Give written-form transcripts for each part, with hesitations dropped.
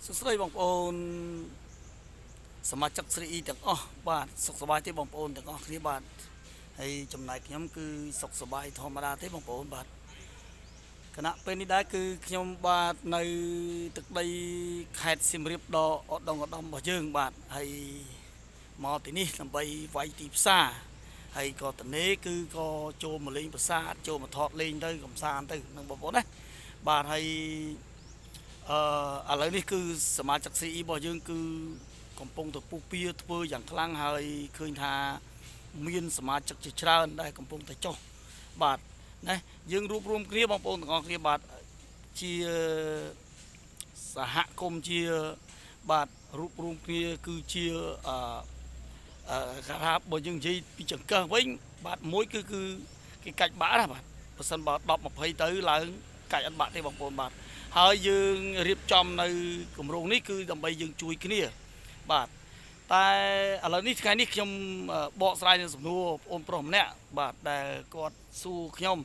សួស្តីបងប្អូនសមាជិក 3E ទាំងអស់បាទសុខសប្បាយទេបងប្អូនទាំងអស់គ្នាបាទហើយចំណែកខ្ញុំគឺសុខសប្បាយធម្មតាទេបងប្អូនបាទខណៈពេលនេះដែរគឺខ្ញុំបាទនៅទឹកដីខេត្តសៀមរាបដ៏ឧត្តមឧត្តមរបស់យើងបាទហើយមកទីនេះដើម្បីវាយទីផ្សារហើយក៏តនេគឺក៏ចូលមកលេងប្រាសាទចូលមកថតលេងទៅកំសាន្តទៅនឹងបងប្អូនណាបាទហើយ អឺឥឡូវនេះគឺសមាជិក CE របស់យើងគឺកំពុងទៅពុះពៀធ្វើយ៉ាងខ្លាំងហើយឃើញថាមានសមាជិកជាច្រើនដែលកំពុងតែចុះបាទណាយើងរួបរวมគ្នាបងប្អូនទាំងអស់គ្នាបាទជាសហគមន៍ជាបាទរួបរวมគ្នាគឺជាអឺអឺគេថាបើយើងនិយាយពីចង្កឹះវិញបាទមួយគឺគឺគេកាច់បាក់ណាបាទបើសិនបើ10 20ទៅឡើងកាច់អត់បាក់ទេបងប្អូនបាទ ហើយយើងរៀបចំនៅគម្រោងនេះគឺដើម្បីយើងជួយគ្នាបាទតែឥឡូវនេះថ្ងៃនេះខ្ញុំបកស្រាយនឹងសំណួរបងប្រុសម្នាក់បាទដែលគាត់សួរខ្ញុំ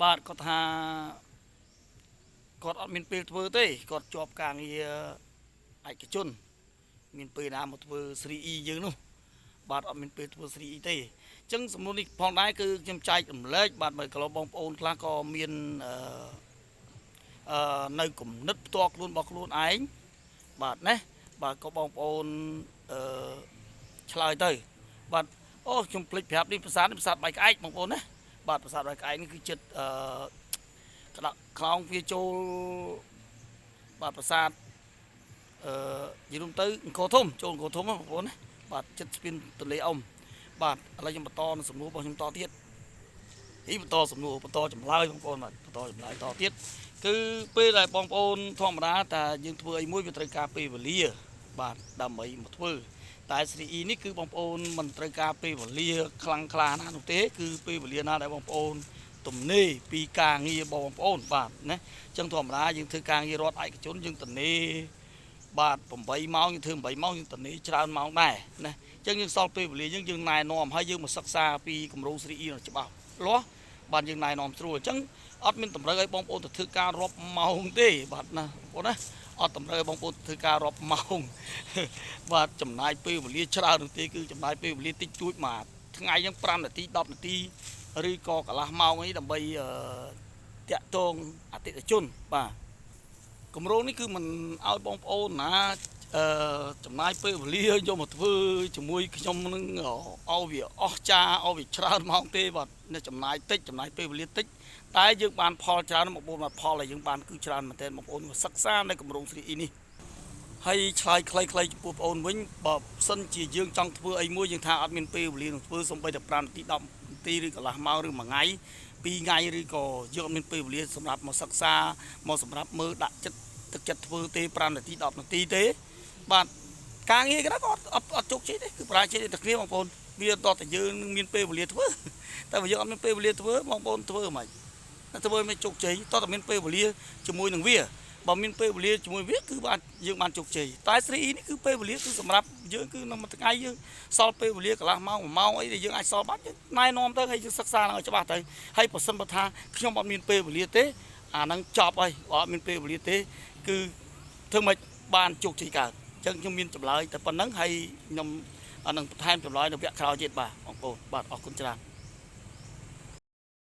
បាទគាត់ថាគាត់អត់មានពេលធ្វើទេគាត់ជាប់ការងារឯកជន មានពេលណាមកធ្វើ 3E យើងនោះបាទអត់មានពេលធ្វើ 3E ទេអញ្ចឹងសំណួរនេះផងដែរគឺខ្ញុំចែករំលែកបាទបើកន្លងបងប្អូនខ្លះក៏មានអឺ អឺនៅគំនិតផ្ទាល់ខ្លួនរបស់ខ្លួនឯងបាទណាបាទក៏បងប្អូនអឺឆ្លើយទៅបាទអូខ្ញុំភ្លេចប្រាប់នេះប្រាសាទនេះប្រាសាទបែកក្អែកបងប្អូនណាបាទប្រាសាទបែកក្អែកនេះគឺចិត្តអឺក្តាក់ខ្លោងវាចូលបាទប្រាសាទអឺនិយាយរួមទៅអង្គរធំចូលអង្គរធំបងប្អូនណាបាទចិត្តស្ពានទន្លេអុំបាទឥឡូវខ្ញុំបន្តនៅសំណួររបស់ខ្ញុំតទៀតនេះបន្តសំណួរបន្តចម្លើយបងប្អូនបាទបន្តចម្លើយតទៀត គឺពេលដែលបងប្អូនធម្មតាតាយើងធ្វើអីមួយវាត្រូវការពេលវេលាបាទដើម្បីមកធ្វើតែ 3E នេះគឺបងប្អូនមិនត្រូវការពេលវេលាខ្លាំងក្លាណាស់នោះទេគឺពេលវេលាណាដែលបងប្អូនទំនេរពីការងាររបស់បងប្អូនបាទណាអញ្ចឹងធម្មតាយើងធ្វើការងាររដ្ឋឯកជនយើងទំនេរបាទ8ម៉ោងយើងធ្វើ8ម៉ោងយើងទំនេរច្រើនម៉ោងដែរណាអញ្ចឹងយើងសល់ពេលវេលាយើងយើងណែនាំហើយយើងមកសិក្សាពីគម្រោង 3E នោះច្បាស់លាស់បាទយើងណែនាំស្រួលអញ្ចឹង អត់មានតម្រូវឲ្យបងប្អូនទៅធ្វើការរាប់ម៉ោងទេបាទណាបងប្អូនណាអត់តម្រូវឲ្យបងប្អូនធ្វើការរាប់ម៉ោង បាទចំណាយពេលវេលាច្រើននោះទេគឺចំណាយពេលវេលាតិចតួចមួយថ្ងៃហ្នឹង5នាទី10នាទីឬក៏កន្លះម៉ោងអីដើម្បីអឺតាក់ទងអតិថិជនបាទគម្រោងនេះគឺមិនឲ្យបងប្អូនណាអឺចំណាយពេលវេលាយកមកធ្វើជាមួយខ្ញុំនឹងឲ្យវាអស់ចាឲ្យវាច្រើនម៉ោងទេបាទចំណាយតិចចំណាយពេលវេលាតិច តែយើងបានផលច្រើនបងប្អូនបាទផលដែលយើងបានគឺច្រើនមែនទែនបងប្អូនមកសិក្សានៅគម្រោង 3E នេះហើយឆ្លើយខ្លីៗចំពោះបងប្អូនវិញបើសិនជាយើងចង់ធ្វើអីមួយយើងថាអត់មានពេលវេលានឹងធ្វើសូម្បីតែ5នាទី10នាទីឬកន្លះម៉ោងឬមួយថ្ងៃពីរថ្ងៃឬក៏យើងអត់មានពេលវេលាសម្រាប់មកសិក្សាមកសម្រាប់មើលដាក់ចិត្តទឹកចិត្តធ្វើទេ5នាទី10នាទីទេបាទការងារក៏អត់អត់អត់ជោគជ័យទេគឺបរាជ័យតែគ្នាបងប្អូនវាតតែយើងនឹងមានពេលវេលាធ្វើតែបើយើងអត់មានពេលវេលាធ្វើបងប្អូនធ្វើមិន ធ្វើឲ្យមិនជោគជ័យតោះតែមានពេលវេលាជាមួយនឹងវាបើមានពេលវេលាជាមួយវាគឺបានយើងបានជោគជ័យតែ 3E នេះគឺពេលវេលាគឺសម្រាប់យើងគឺក្នុងមួយថ្ងៃយើងសល់ពេលវេលាកន្លះម៉ោង1ម៉ោងអីដែលយើងអាចសល់បានយើងណែនាំទៅហើយយើងសិក្សានឹងឲ្យច្បាស់ទៅហើយបើសិនបើថាខ្ញុំអត់មានពេលវេលាទេអាហ្នឹងចប់ហើយបើអត់មានពេលវេលាទេគឺធ្វើម៉េចបានជោគជ័យកើតអញ្ចឹងខ្ញុំមានចម្លើយតែប៉ុណ្្នឹងហើយខ្ញុំអានឹងបន្ថែមចម្លើយនៅវគ្គក្រោយទៀតបាទបងប្អូនបាទអរគុណច្រើន។